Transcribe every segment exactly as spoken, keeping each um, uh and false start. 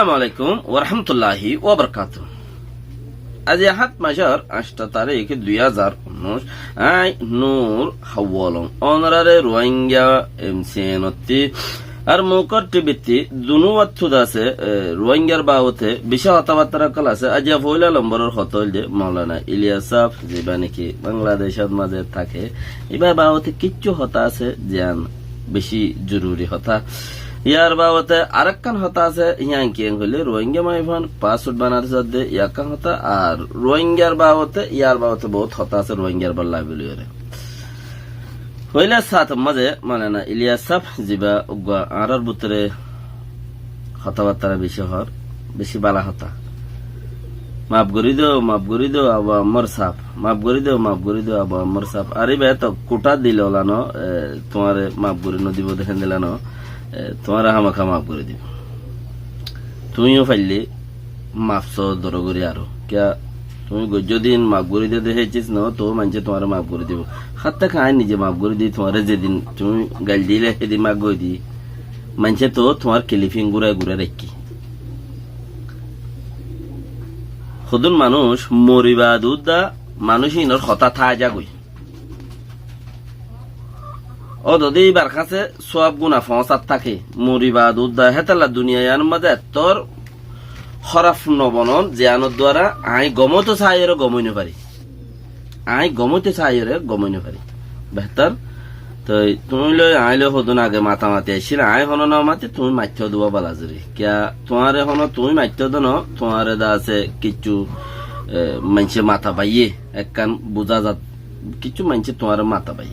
Assalamu alaikum wa rahmatullahi wa barakatuhu. Aijja háñt macór añctho tarík, dui házar unnúic. Añí Nur Hawwalong. Ónorare Ruáingga M C N ottí ar Mukor T V ttí dunúwattú asé, e, Ruáinggar babote bicí hotábattára ókkol asé. Aijja foóila lomboror hotá óilde Moulana Iliyas sáb, zibá niki Bangladecót mazé táke. Ibár babote kiccú hotá asé, ziyán bicí zoruri hotá. Yár babote arekkán hotá asé, yían kiyén hoilé Ruáingga maiyafua passport banadé saádde, yá ekkán hotá, ar Ruáinggar babote, yár babote bout hotá asé Ruáinggar balla buliyóre. Foóila sáñtor mazé Moulana Iliyas sáb zibá uggúa añárár bútore hotábattára bicí hoór, bicí bála hotá. Maf gorí do, maf gorí do, Abu Ammar sáb. Maf gorí do, maf gorí do, Abu Ammar sáb. Ar íba eto kutá dil ola no, e, tuáñre maf gorí nodibó de héndilla no, e, tuáñre hámaká maf gorí dibó. Tuñí yó faillé maf soó dóro gorí aró. Kiyá tuñí goijjó din maf gorí de de hé cis no, toóu maincé tuáñre maf gorí dibó. Hátta ká añí nize maf gorí di tuáñre zedin tuñí gail dilé hédin maf gorí di. Maincé toóu tuáñr kilifin gúrai gúrai raikkí. Hodún manúic mori baade údda manúic ínor hotá táai zagói. Ódode íbar hañsé sóab guna foóñsat táke, mori baade údda. Hétolla duniya yíanor mazé ettór hóraf nobonon, ziyánor duara añí gom óito saáiyoré gom ói nofarí. Añí gom óito saáiyoré gom ói nofarí. Behtór. Toi tuñí loi añí loi hodún age matamati aiccíl, añí honó nomati, tuñí maittóu de bála zori. Kiyá tuáñre honó tuñí maittóu de no, tuáñre de asé kiccú, e, maincé mata baiyé, ekkán buzá zat, kiccú maincé tuáñre mata baiyé.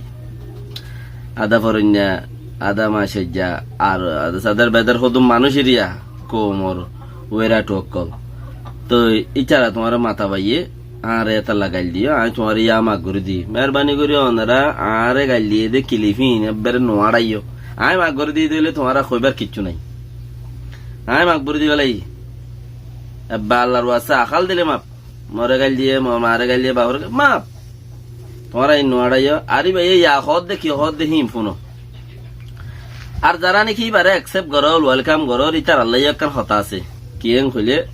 Ada foroinna, ada macaijja, ar ada sadar bedar hodún manúic eriya, koumor wéra ṭu ókkol. Toi ítara tuáñre mata baiyé, añáre étalla gail diyó, añí tuáñre yá maf gorí di. Meérbani gorí onora añáre gail diyé de kilifin ebbere nuáñraiyó. Añí maf gorí di dóile tuáñra hoibár kiccú nái. Añí maf gorí di félaiyi. Ebbe Allar waste akál dile maf. More gail diyé, mor maáre gail diyé, bafore gail, maf. Tuáñra in nuáñraiyó. Ar íbaye yá hoódde ki hoódde híin fúno. Ar zará niki íbare accept gorór, welcome gorór, ítarallá yó ekkán hotá asé. Kiyén hoilé,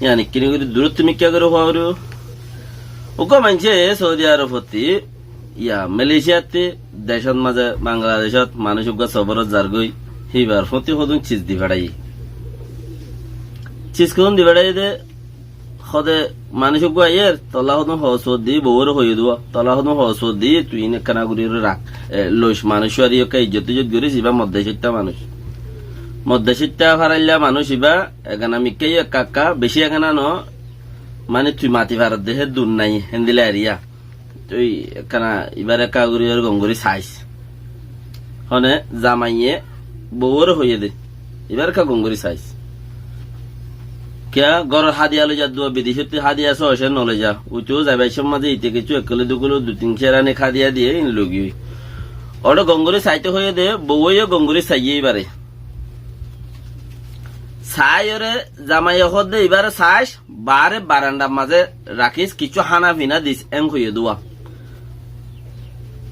yían ekkiní gorí duróttu mikká gorí hoór. Uggúa maincé Saudi Arobottí, yá Malaysiattí, decót mazé Bangladecót manúic uggúa soborot zargói, híbar fúti hodún cis di feçáiye. Cis hodún di feçáiye de, hode manúic uggúa aiyér, tolla hodún hoos foóddi, bouwóre hoiyé duwa, tolla hodún hoos foóddi, tui iín ekkána gorí rak, e, loic manúic, cúari ekká ijjot ijjot gorí, ibá modde cóitta manúic. Modde cóitta farailla manúic ibá, egana mikká yó ekka ekka, bicí egana no, mani tui mati farodde hé dur nái, héndilla eriya. Tui ekkana ibáre ekka gorí ar gom gorí sais. Hone zamaiye bouwóre hoiyé de, ibáre ekka gom gorí sais. Kiyá góror hádiya loi zadduwa, bidecóttu hádiya sóo cé no loi za. Uitu zaibar cómot mazé ite kessú ek kilo dui kilo dui tin céranik hádiya diyé, ín loi giyói. Óre gom gorí saite hoiyé de, bouwe yó gom gorí saiyé ibáre. Saiyóre zamaiye hoódde ibáre sais, baáre barandar mazé rakís, kiccú hána fina dis, en hoiyé duwa.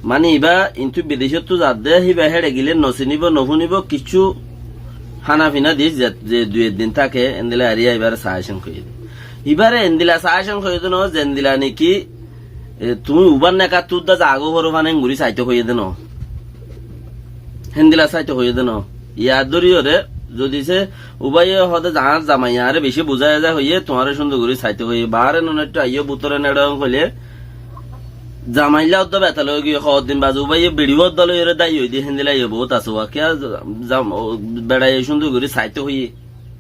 Mani ibá intú bidecóttu zadde, híba héçe gilé no siníbo, no fúnibo, kiccú hána fina dis, ze, ze dui ek din táke, endilla eriya ibáre sais en hoiyé de. Ibáre endilla sais en hoiyé de no, zendilla niki E, tuñí ubár nekattú udda zagói foró fán, en gorí saité hoiyé dé noó. Héndilla saité hoiyé dé noó. Yad dóriyoré, zodi sé ubáye hoóde añár zamai añáre bicí buzái zai hoiyé, tuáñre cúndor gorí saité hoiyé. Baáre nonettú aiyó bútore neçó hoilé, zamailla udda betala óigiyoi, hoddin baade ubáye biçi udda loiyoré dái óidiye, héndilla aiyó boóut asé. Wá kiyá zam-, o, beçaiye cúndor gorí saité hoiyé.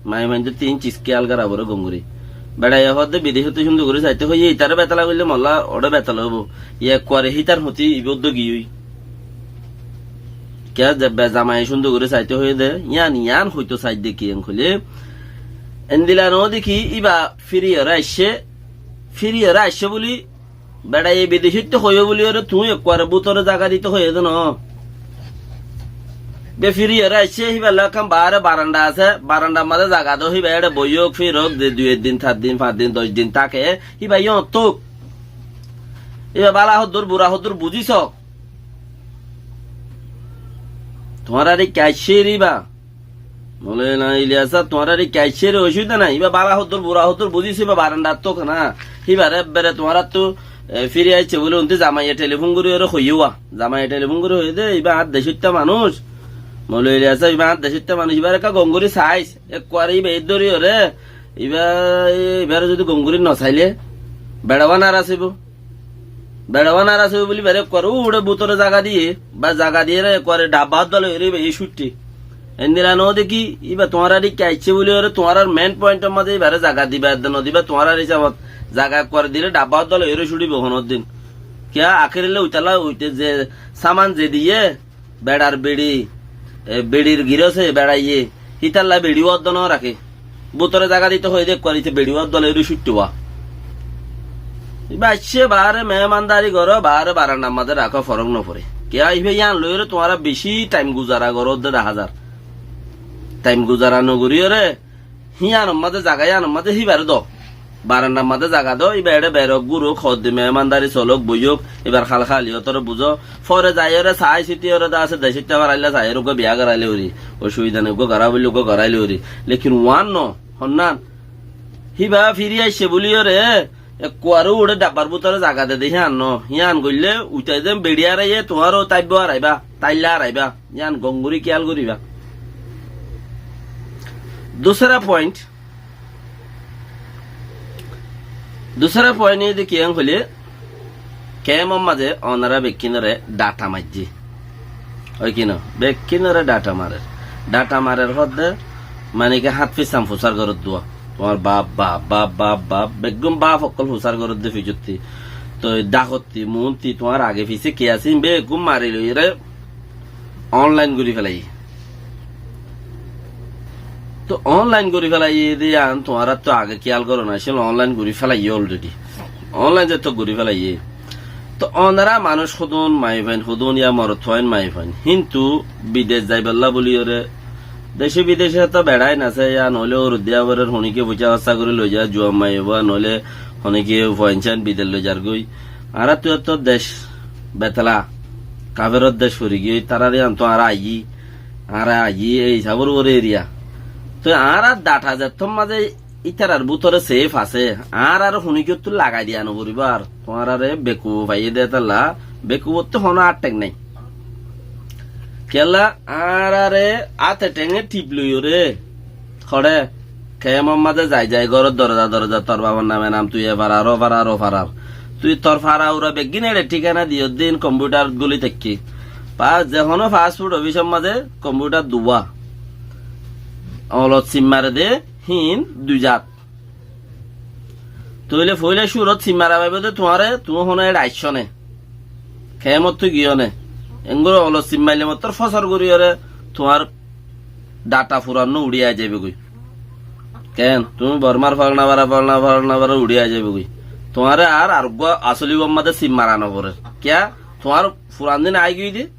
Maiyafuaindór tin cis kéyal gorá foré gom gorí. Beçaiye hoódde bidecóttu cúndor gorí saité hoiyé, itaré betala goillé molla oçé betala óibo. Yá ekkuare hítar hotí ibá udda giyói. Kiyá ze be-, zamaiye cúndor gorí saité hoiyé dé, yían, yían hoitó saidde ki en hoilé, endilla noó dé ki, íba firiyoré aiccé, firiyoré aiccé buli, beçaiye bidecóttu hoiyé buliyoré tuñí ekkuare bútore zaga dito hoiyé dé noó. Be firiyoré aiccé, híballa ekkán baáre baranda asé, barandar mazé zaga do, híba éçe boiyók, firók, ze dui ek din, sair din, fañs din, doc din táke, híba yían ottóuk. Híba bála hoddúr, bura hoddúr buzí soó. Tuáñrare ki aiccé híba? Moloi na Iliyas sáb, tuáñrar íkka aiccé re, ocubida nai. Íba bála hoddúr, bura hoddúr buzíso, íba barandat tóu ná. Híbare ebbere tuáñrattú, e, firi aiccé buli unti zamaiye telifón gorí ore hoiyé wa. Zamaiye telifón gorí hoiyé dé, íba añár decóitta manúic. Moloi Iliyas sáb, íba añár decóitta manúic, íbare ekká gom gorí saáis. Ekkuare íba eddóri ore, íba, íbare zodi gom gorí nosailé, beçawá naras óibo. Beçawá naras óibo buli íbare ekkuare uçe bútore zaga diyé, ba zaga diyére ekkuare dhabbá ódda loiyóre íba e cútthi. Endilla no dekí, íba tuáñrar íkka aiccé buli ore tuáñrar main pointor mazé íbare zaga diba, edde no diba, tuáñrar hísabot zaga ekkuare dilé dhabbá ódda loiyóre cúthibo honó din. Kiyá, akér óile uitala uite ze saman ze diyé, beçar beçi, e, beçir girose beçaiye, hítalla beçi uwa óddo no raké. Bútore zaga dito hoiyé dé ekkuare íte beçi uwa óddo loiyóre cútthi wa. Íba aiccé baáre mehemandari goró, baáre barandar mazé rakó, forók no foré. Kiyá, íba yían loiyóre tuáñra beci thaim guzara goró dé dahá zar. Thaim guzara no goríyore, híyanor mazé zaga, híyanor mazé híbare do. Barandar mazé zaga do, íba eçé berok, guruk, hoddé mehemandari solók, boiyók, íbar hál háliyotóre buzó. Fore zaiyóre saái sítiyóre de asé, decóitta farailla saiyóre uggúa biyá goráile fori. Ocubida nai, uggúa gorá boille uggúa goráile fori. Lekin uán no, honnán. Híba firi aiccé buliyóre, ekkuare uçe dhabbar bútore zaga de de híyan no. Híyan goillé, uitai zem beçi áraiyé, tuáñró táibbo áraibá, táilla áraibá. Yían gom gorí kiyál goríba. Dusra point, dusra point óilde kiyán hoilé, kemor mazé onora bekkúnore dhata maijjé. Ói ki no? Bekkúnore dhata marer. Dhata marer hoódde, mane ki, hát fissan fusár goródduwa. Tuáñr baf, baf, baf, baf, baf, beggún baf ókkol fusár goródde fijottí. Toi dhakotti, muúnti, tuáñr age fisé ki asé, beggún mari loiyóre online gorí felaiyé. Toi online gorí felaiyé de yían tuáñrattú age kiyál goró no accíl, online gorí felaiyé already. Online zettót gorí felaiyé. Toi onora manúic hodún, maiyafuain hodún, yá morotfuain maiyafuain. Kintu bidec zaibolla buliyóre, dece bidece to beçain asé, yá noóile óroddiya borer, honíkka foicá hóssa gorí loiza, juan maiyafua, noóile honíkka fuain cán bidec loizargói. Añárattú etó dec betela, kaferor dec forigiyói, tarár yíantu añára aiyí, añára aiyí, ei hísabor uore eriya. Toi añárar dhata zettór mazé ítarar bútore safe asé, añárare honíkkottú lagai diya noforibó ar. Tuáñrare bekuf faiyé dé hétolla, bekufottú honó át thek nái. Kiyólla añárare áte thénge thip loiyóre, hoçé, kemor mazé zai zai góror doroza doroza tor bafor name nam, tui e farar, ó farar, ó farar. Tui tor fara ura beggín eçe thíkana diyóddin kompiuthar gúli táikki. Ba ze honó fasfut ofisor mazé kompiuthar duwa. Olot sim mare dé, híin dui zat. Tóile foóila cúrot sim mara faibó dé tuáñre, tuñí honó eçe aiccó né. Kemottú giyó né. Engori olot sim maille mottor fósor goríyore tuáñr dhata furanno uçí ai zaibói goi. Ken, tuñí Bormar folna fara, folna, folna fara uçí ai zaibói goi. Tuáñre ar, ar uggúa asóli uwar mazé sim mara noforer. Kiyá? Tuáñr furan din ai giyói dé.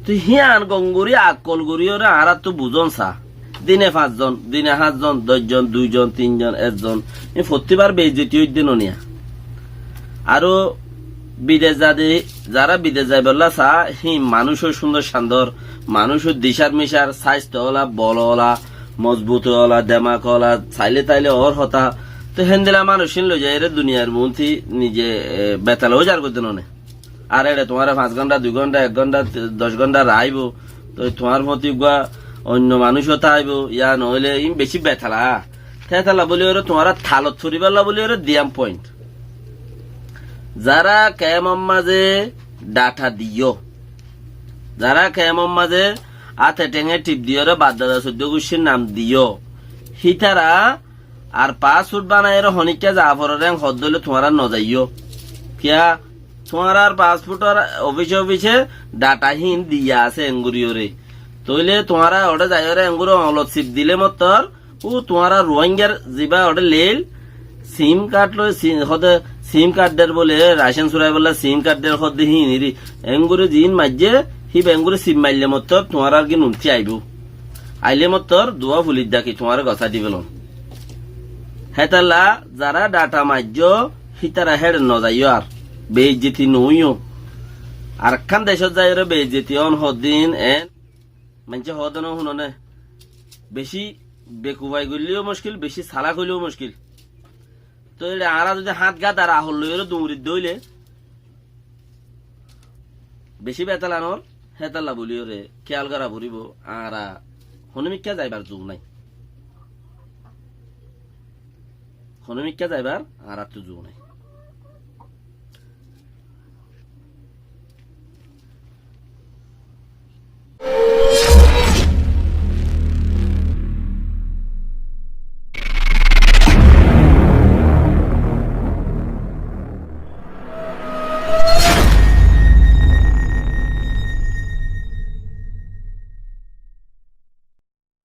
Toi híyan gom gorí, akkol goríyore añáráttu buzón sa. Dine fañszon, dine háñtzon, doczon, duizon, tinzon, ekzon. Ín fottíbar beizzoti óidde noniya. Aró bidec zade, zará bidec zaibolla sa, hín manúic ó cúndor candor, manúic ó dicár micár, sáisto ola, bol ola, mozbut ola, demak ola, sailé tailé oór hotá. Toi héndilla manúic ín loizaiyóre duniyair muúnti nize, e, betela óizar goiddé none. Ar eçe tuáñre fañs gónta, dui gónta, ek gónta, doc gónta raáibo, toi tuáñr foti uggúa oinno manúic ó táibo, yá noóile ín bicí betala. Tétala bóli óre tuáñra thalot foribálla bóli óre diyám point. Zará kemor mazé dhata diyó, zará kemor mazé áte thénge thip diyóre baddada soiddó guccír nam diyó, hítara ar pasfut banaiyóre honíkka za foror en hoddé óile tuáñra nozaiyó. Kiyá? Tuáñrar pasfutor ofise ofise dhata híin diya asé engoríyore. Tóile tuáñra oçé zaiyóre engorí oñlot sip dilé mottor, ó tuáñra Ruáingar zibá oçé leil, sim kard loi, si-, hodé sim kard der bóle, racen suraibólla sim kard der hoddé híin eri. Engorí ziín maijjé, híba engorí sip maille mottor tuáñrar gín untí aibó. Ailé mottor duwa fulit daki tuáñre gosá di felon. Hétalla zará dhata maijjó, hítara héçe nozaiyó ar. Beizzoti noóiyo. Arekkán decót zaiyóre beizzoti óon hoddin en. Maincé hoóde no fúnone. Beci bekufai goilleyó muckil, beci salak óileyó muckil. Tóile añára zodi háñt gadar ahol loiyóre duñri dóile, beci betal anor, hétalla buliyóre kiyal gora foribó, añára honomikká zaibar zug nai. Honomikká zaibar añárattu zug nai.